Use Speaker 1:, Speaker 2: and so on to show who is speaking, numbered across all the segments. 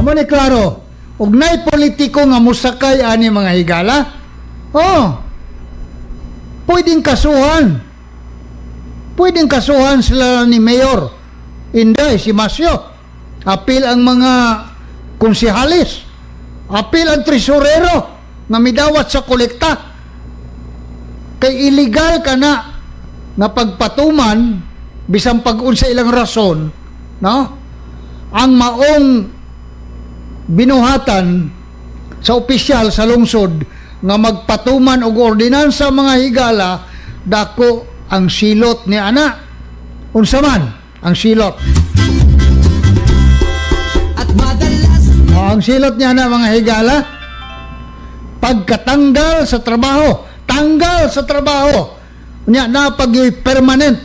Speaker 1: Amo ni klaro. Ug nay politiko nga musakay ani, mga higala. Oh. Pwedeng kasuhan. Pwedeng kasuhan sila ni Mayor Inday Simasio. Apil ang mga konsehalis. Apil ang tresurero nga midawat sa kolekta. Kay illegal ka na nga pagpatuman bisan pag-unsa ilang rason, no? Ang maong binuhatan sa opisyal sa lungsod nga magpatuman og ordinansa, mga higala, dako ang silot ni ana. Unsa man ang silot?
Speaker 2: At madalas
Speaker 1: O, ang silot niya na, mga higala, pagkatanggal sa trabaho, tanggal sa trabaho. Unya na pag permanent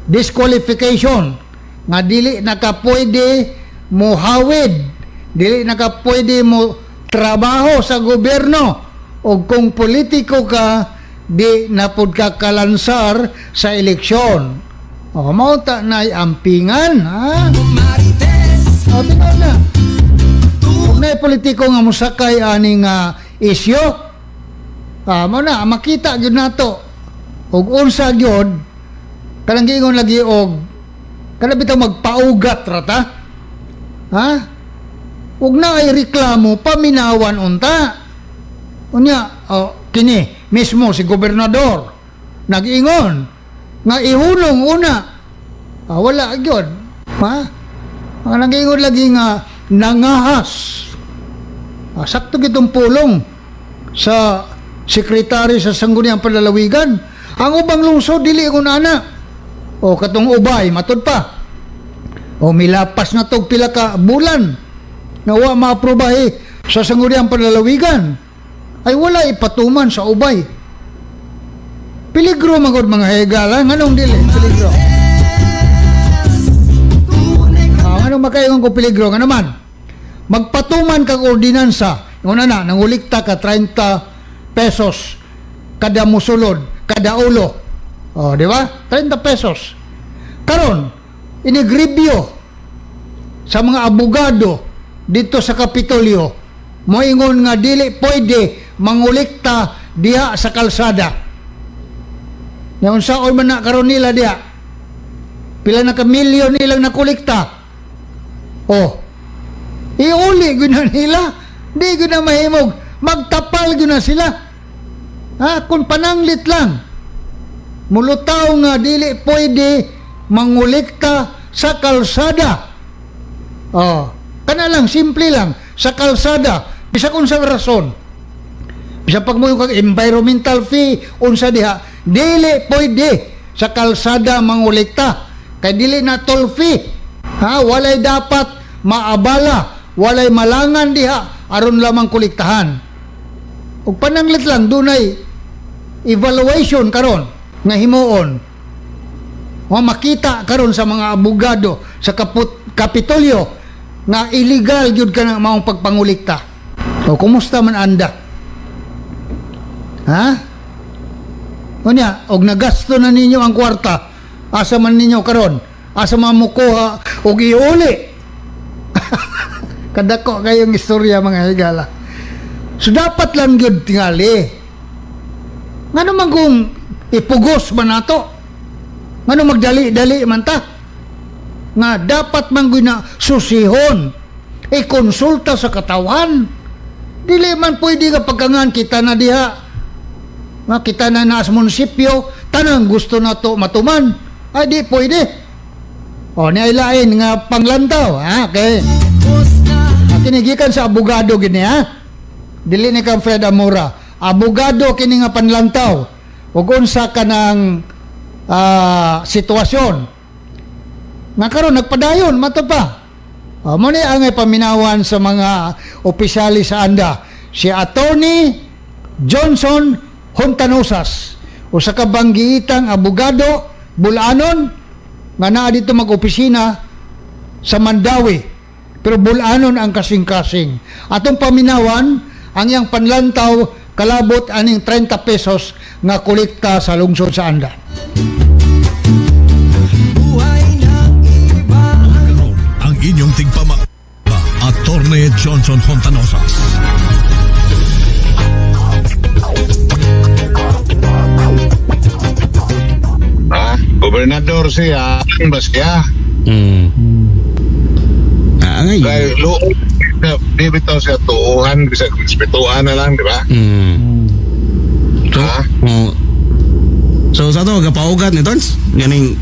Speaker 1: disqualification nga dili naka pwede mo hawid, dili naka pwede mo trabaho sa gobyerno, o kung politiko ka, di na pud ka kalansar sa eleksyon. O mao ta na'y ampingan, ha?
Speaker 2: Marites.
Speaker 1: O tingnan na. Kung na politiko nga musakay aning isyu, mo na makita gyud nato og unsa gyud kanang giingon lagi og kana bitaw magpaugat ra ta. Ha? Ug naay reklamo, paminawan unta. Unya, oh, kini mismo si gobernador nag-ingon nga ihulong una. Ah, wala gyud. Ha? Ang nag-ingon lagi nga nangahas. Ah, sakto gitong pulong sa sekretary sa Sangguniang Panlalawigan. Ang ubang lungsod dili ko ana. O katong Ubay, matud pa. O milapas na tog pila ka bulan nga wa maaprobahe sa Sangguniang Panlalawigan. Ay wala ipatuman sa Ubay. Peligro magod, mga higala, nganong dili peligro?
Speaker 2: Tunay.
Speaker 1: Ah, anong makaingon ko peligro nga naman? Magpatuman kag ordinansa. Una na, nangulikta ka 30 pesos kada musulod, kada ulo. Oh, di ba? 30 pesos. Karon, inigribyo sa mga abogado dito sa Kapitolyo, moingon nga dili pwede mangulikta diha sa kalsada. Nya unsaon man na karon nila diha? Pila na ka milyon nilang nakolekta. Oh. Iuli gyud na nila. Di gyud na mahimog. Magtapal gyud na sila. Ha? Kung pananglit lang. Mulutaw nga dili pwede mangulikta sa kalsada. Oh, kana lang, simple lang sa kalsada. Bisag unsang rason. Bisag pag mo kag environmental fee unsa diha, dili pwede sa kalsada mangulikta. Kay dili na toll fee. Ha, walay dapat maabala, walay malangan diha aron lamang kolektahan. Ug pananglit lang dunay evaluation karon nga himuon. O makita karon sa mga abogado sa Kapitolyo nga illegal gyud ka ng maong pagpangulikta. O kumusta man anda? Ha? Unya, og nagasto na ninyo ang kwarta, asa man ninyo karon? Asa man mukuha og iuli? Kadako kayong istorya, mga higala. So dapat lang gyud tingali. Ngano man kung ipugos man nato? Ngano magdali-dali man ta? Nga dapat man gyud na susihon. I-konsulta sa katawan. Dili man pwede nga pagkangan kita na diha. Nga kita na sa munisipyo, tanang gusto nato matuman. Ay di pwede. O ni ay lain nga panglantaw, ha? Okay. Ah, kinigikan sa abogado gini, ha. Dili ni kang Fred Amora. Abogado kini nga panlantaw. Ug unsa ka ng sitwasyon. Nga karon nagpadayon mato pa. Mo ni ang paminawan sa mga opisyalis sa ANDA. Si Attorney Johnson Hontanosas, usa ka banggiitang abogado Bulanon nga naa dito mag-opisina sa Mandaue. Pero Bulanon ang kasing-kasing. Atong paminawan ang iyang panlantaw kalabot aning 30 pesos nga kolekta sa lungsod sa Anda.
Speaker 2: Buhay ng iba.
Speaker 3: Karon ang inyong tigpama Attorney Attorney Johnson Hontanosas.
Speaker 4: Ha? Gobernador siya, ba siya?
Speaker 5: Ah, ngayon.
Speaker 4: Kay luo, di bitaw siya tuuhan, bisag respetuhan na lang, di ba?
Speaker 5: So,
Speaker 4: Ha?
Speaker 5: oh. So sa to gapaugat ni Tons, ganing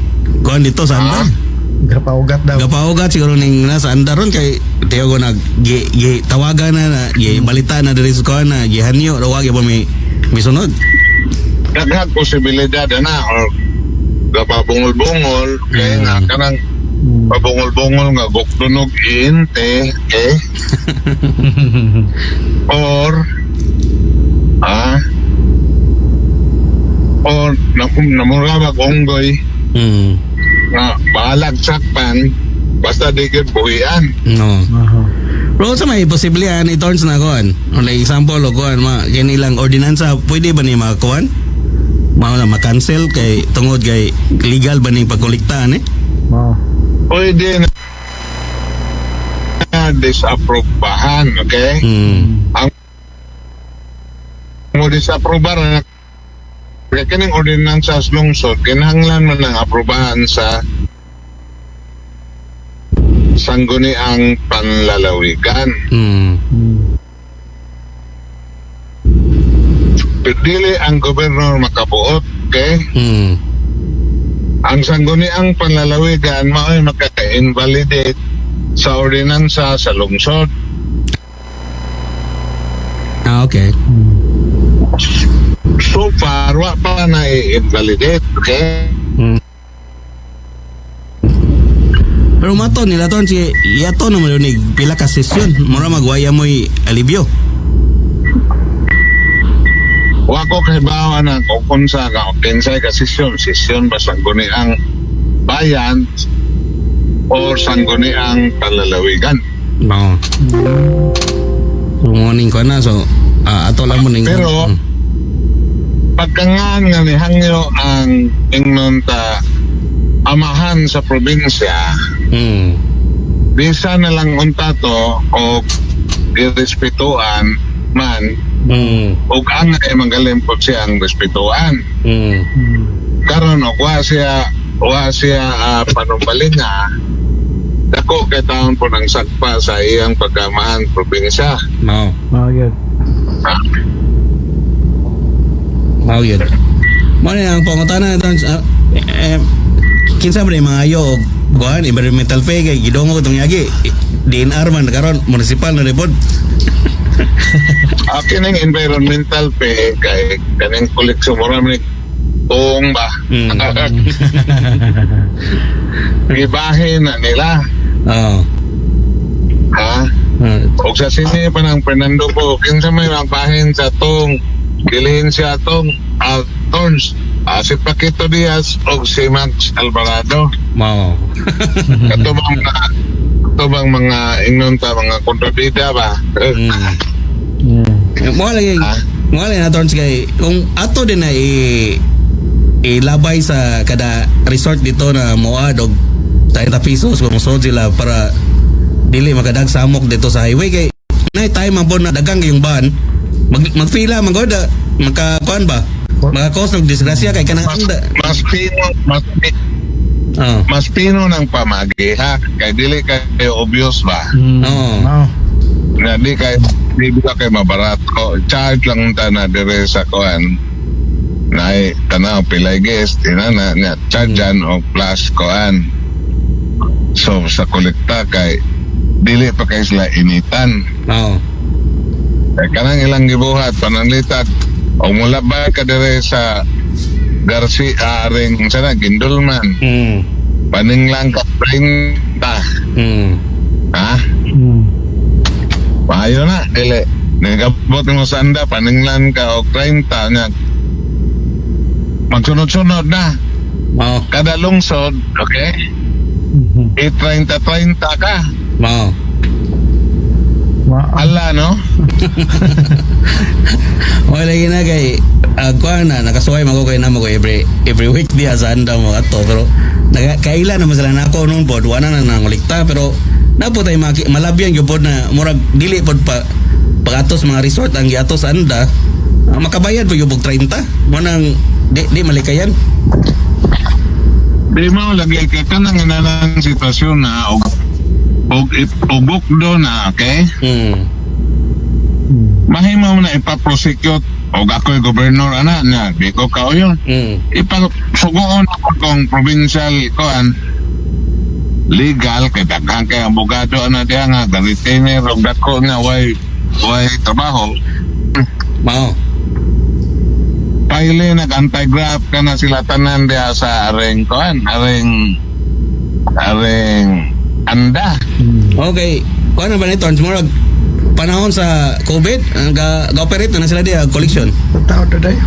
Speaker 5: kuan dito sa andar.
Speaker 6: Gapaugat daw.
Speaker 5: Gapaugat siguro ning nasa andar ron kay tiyo ko nag gi, gi tawagan na na gi balita na diri sa kuan na gihanyo raw wa gyud may misunod.
Speaker 4: Daghang posibilidad na or gapabungol-bungol kay nga kanang pabungol-bungol nga gukdunog iinte, okay? Or or namura mag unggoy nga bahalag sakpan basta di gyud buhian.
Speaker 5: No. Pero sa may posible ni Torns na kuan. O like example o kuan ma kinilang ordinansa pwede ba ni makuan? Mao na ma-cancel kay tungod kay legal ba ning pagkolekta eh?
Speaker 6: Oh.
Speaker 4: Pwede na disapprobahan, okay? Mo disapprobar na kaya kining ordinansa sa lungsod kinahanglan man ang aprobahan sa Sangguniang Panlalawigan. Pero dili ang gobernador makabuot, okay? Ang Sangguniang Panlalawigan mao'y maka-invalidate sa ordinansa sa lungsod.
Speaker 5: Ah, okay.
Speaker 4: So far, wa pa na i-invalidate, okay?
Speaker 5: Pero mato nila ton si yato naman yun ni pila ka sesyon mura magwaya mo'y alibyo.
Speaker 4: Wa ko kay bawa na kung unsa ka kinsay ka sesyon, sesyon ba Sangguniang Bayan or Sangguniang Panlalawigan.
Speaker 5: Mao. So morning ko na so ato lang mo ning
Speaker 4: Pero, pagkangan nga nihangyo ang ingnon ta amahan sa probinsya, bisa na lang unta to o irespetuan man og ang ay manggalimpot siya ang respetuan. Karon og wa siya panumpalinga, dako kay taon po ng sagpa sa iyang pagkamahan probinsya.
Speaker 5: Mao.
Speaker 6: Oh, yun.
Speaker 4: Ha?
Speaker 5: Mao yun. Mao ni ang pangutana ni Tons, kinsa man yung mga ayo og kuan environmental fee kay gidongo tong yagi DNR man karon municipal na report.
Speaker 4: Akin ang environmental fee kay kaning koleksyon mo ni tuong ba. Gibahin na nila.
Speaker 5: Oo.
Speaker 4: Ha?
Speaker 5: Ah.
Speaker 4: Og sa sini pa ng Fernando po, kinsa may magbahin sa tong bilhin siya tong Torns, si Paquito Diaz o si Max Alvarado.
Speaker 5: Mao.
Speaker 4: Kato bang mga ingnon ta mga kontrabida ba?
Speaker 5: Mo lagi
Speaker 4: Ah.
Speaker 5: mo lagi na Torns kay kung ato din na i ilabay sa kada resort dito na moad og 30 pesos kung musulod sila para dili makadag samok dito sa highway kay nay time man po na dagang yung van magfila man god maka kuan ba maka cause og disgrasya kay kanang
Speaker 4: Mas,
Speaker 5: anda
Speaker 4: mas pino mas,
Speaker 5: oh
Speaker 4: mas pino ng pamagi ha kay dili kayo obvious ba
Speaker 5: Oo.
Speaker 6: Oh.
Speaker 4: Na di kay di ba kay mabarato charge lang ta na dire sa kuan na tanaw pilay guest inana nya charge yan o plus kuan so sa kolekta kay dili pa kay sila initan.
Speaker 5: Oo.
Speaker 4: Kay kanang ilang gibuhat pananglitan o mula ba ka dire sa Garcia aring sana Gindulman paninglang ka 30 ha. Maayo na, dili. Nagabot mo sa anda, paninglan ka og 30 nya. Magsunod-sunod na.
Speaker 5: Mao.
Speaker 4: Kada lungsod, okay? I-30-30 ka.
Speaker 5: Mao.
Speaker 4: Ala, no?
Speaker 5: Okay lagi na kay kuan na nakasuway man ko kay namo ko every every week diya sa anda mo ato pero naka, kaila naman sila nako noon pod wala na nangulikta pero Napo tayo malabyan gyud pod na murag dili pod pa pagatos mga resort ang giatos sa anda, makabayad po gyud og 30 mo nang di malikayan.
Speaker 4: Di mo lagi kay kanang inanang sitwasyon na og og og bukdo na, okay? Mahimo mo na ipa-prosecute og ako'y gobernador ana na di ko kauyon. Ipasugoon ako kong provincial koan legal kay daghan kay abogado ana diha nga retainer og dako nga way trabaho.
Speaker 5: Mao.
Speaker 4: Paile nag anti-graft ka na sila tanan diha sa aring koan aring anda.
Speaker 5: Okay. Kuan na ba nito? Murag panahon sa COVID, ang ga-operate na sila diha collection.
Speaker 1: Tao today.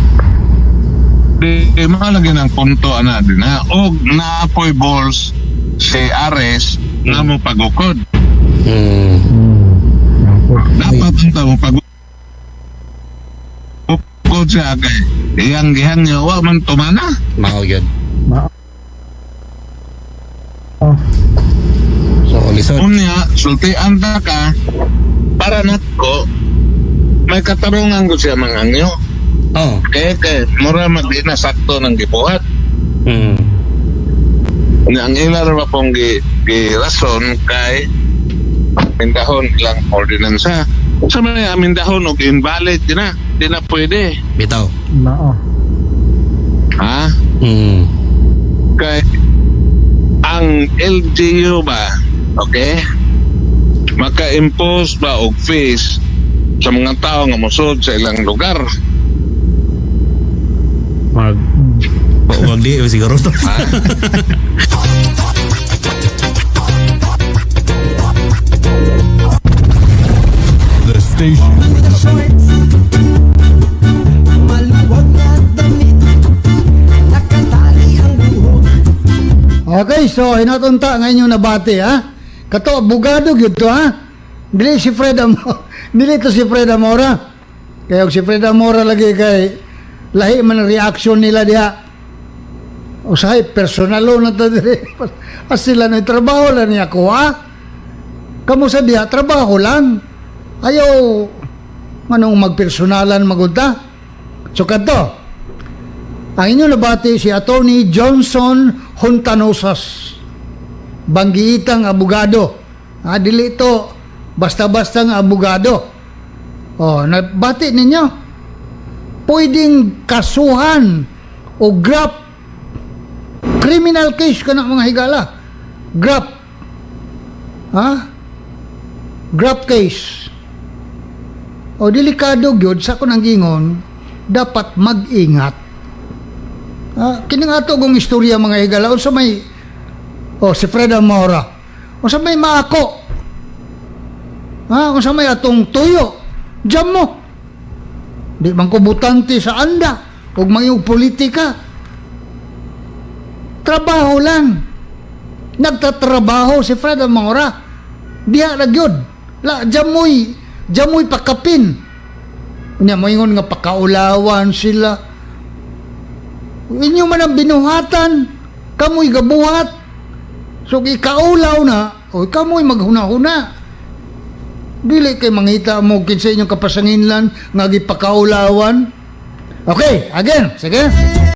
Speaker 4: Di mo lagi ng punto ana din ha og naapoy balls si Ares nga mo pagukod. Dapat unta mo pagukod siya kay iyang gihangyo wa man tumana.
Speaker 5: Mao gyud.
Speaker 1: Mao.
Speaker 5: So lisod.
Speaker 4: Unya sultian ta ka para nako may katarungan ko siya mangangyo.
Speaker 5: Oh.
Speaker 4: Kay mura mag di na sakto ng gibuhat. Unya ang ila ra ba pong gi rason kay amindahon ilang ordinansa. Sa may amindahon og invalid di na pwede.
Speaker 5: Bitaw.
Speaker 1: Mao.
Speaker 4: Ha? Kay ang LGU ba, okay? Maka-impose ba og fees sa mga tao nga mosud sa ilang lugar?
Speaker 5: Mag wag di siguro to.
Speaker 4: Ha?
Speaker 3: The station with the
Speaker 2: Shorts, maluwag na damit, nakatali ang buhok.
Speaker 1: Okay, so hinatunta nga inyong nabati, ha? Kato, abogado gyud to, ha? Dili si Fred Amora. Dili to si Fred Amora. Kaya og si Fred Amora lagi kay lahi man ang reaction nila diha. Usahay, personalo na to dili. As sila na trabaho lang niya ko, ha? Kamo sa diha, trabaho lang. Ayaw, manong magpersonalan magunta. So kadto, ang inyong nabati si Attorney Johnson Hontanosas. Banggiitang abogado. Ha, dili ito basta-basta nga abogado. O, nabati ninyo. Pwedeng kasuhan o graft, criminal case ka na, mga higala. Graft. Ha? Graft case. O delikado gyud sa kunang gingon, dapat mag-ingat. Ah, kini nga ato kong istorya, mga higala, unsa may, oh, si Fred Amora. Unsa may maako? Ha, unsa may atong tuyo? Diyan mo. Di man ko butante sa anda ug mangiyong politika. Trabaho lang. Nagtatrabaho si Fred Amora. Diha ra gyud. La jamoy pakapin. Unya moingon nga pakaulawan sila. Inyo man ang binuhatan, kamoy gabuhat. So ikaulaw na, o kamoy maghuna-huna. Dili kay mangita mo kinsa inyong kapasanginlan nga gipakaulawan. Okay, again, sige.